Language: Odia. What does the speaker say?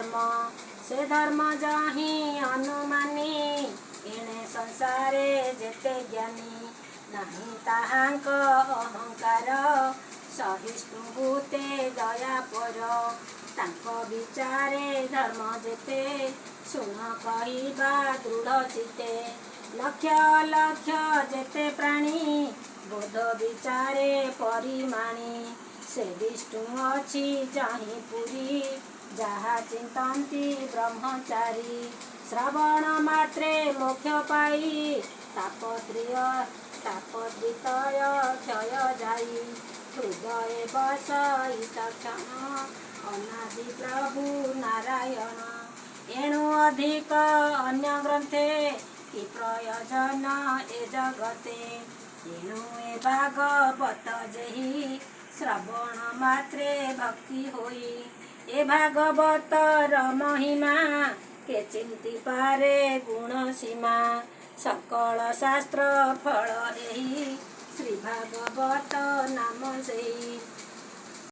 ଧର୍ମ। ସେ ଧର୍ମ ଯହିଁ ଅନୁମାନି, ଏଣେ ସଂସାରେ ଯେତେ ଜ୍ଞାନୀ। ନାହିଁ ତାହାଙ୍କ ଅହଙ୍କାର, ସହିଷ୍ଣୁ ଭୂତେ ଦୟାପର। ତାଙ୍କ ବିଚାରେ ଧର୍ମ ଯେତେ, ଶୁଣ କହିବା ଦୃଢ଼ ଚିତ୍ତେ। ଲକ୍ଷ ଲକ୍ଷ ଯେତେ ପ୍ରାଣୀ, ବୋଧ ବିଚାରେ ପରିମାଣି। ସେ ବିଷ୍ଣୁ ଅଛି ଯହିଁ ପୁରୀ, ଯାହା ଚିନ୍ତନ୍ତି ବ୍ରହ୍ମଚାରୀ। ଶ୍ରବଣ ମାତ୍ରେ ମୋକ୍ଷ ପାଇ, ତାପତ୍ରିୟ ତାପତ୍ରିତୟ କ୍ଷୟ ଯାଇ। ହୃଦୟେ ବସଇ ତକ୍ଷଣ, ଅନାଦି ପ୍ରଭୁ ନାରାୟଣ। ଏଣୁ ଅଧିକ ଅନ୍ୟ ଗ୍ରନ୍ଥେ, କି ପ୍ରୟୋଜନ ଏ ଜଗତେ? ଏଣୁ ଏ ଭାଗବତ ଯେହି, ଶ୍ରବଣ ମାତ୍ରେ ଭକ୍ତି ହୋଇ। ଏ ଭାଗବତର ମହିମା, କେ ଚିନ୍ତି ପାରେ ଗୁଣ ସୀମା? ସକଳ ଶାସ୍ତ୍ର ଫଳ ଏହି, ଶ୍ରୀ ଭାଗବତ ନାମ ସେହି।